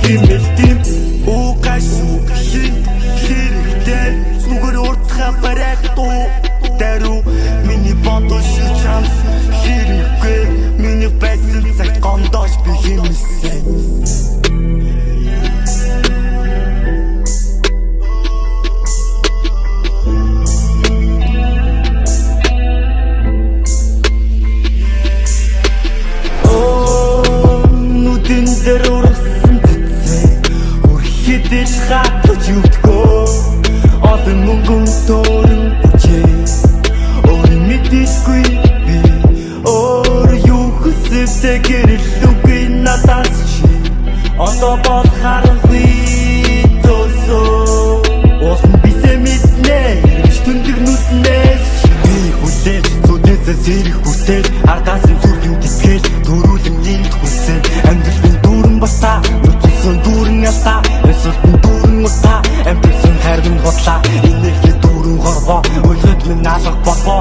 Химэлтим угаш хин хэрэгтэй. Нүгэр уртха барайт дару. Миний бодол шиг чам хэрэггүй. Миний байсан цагт гондоош би химэлсэн. Нүдэн дээр ургасан цэцээ өрхөдөл хатаж юутгөө. Олон мөнгөн төөрөн бүчээ. Өөр мэдээгүй би өөр юу хүсэвдэ гэрэлгүй надаас чи. Одоо бол харанхуй төсөө. Уулын бисээ мэднэ ирж түндэг нүднээс чи. Би хүлээж зүдээсээ сэрэх хүртэл ардаас нь зүрхэн тэтгэл төрүүлэн энд хүсэл. Амьдралын дүүрэн баста нүцсэн дүүрэн алдаа. Эсвэл дүүрэн удаа амьдсан харин худлаа. Инээхээ дүүрэн хорвоо. Өлгөд минь алга болбоо.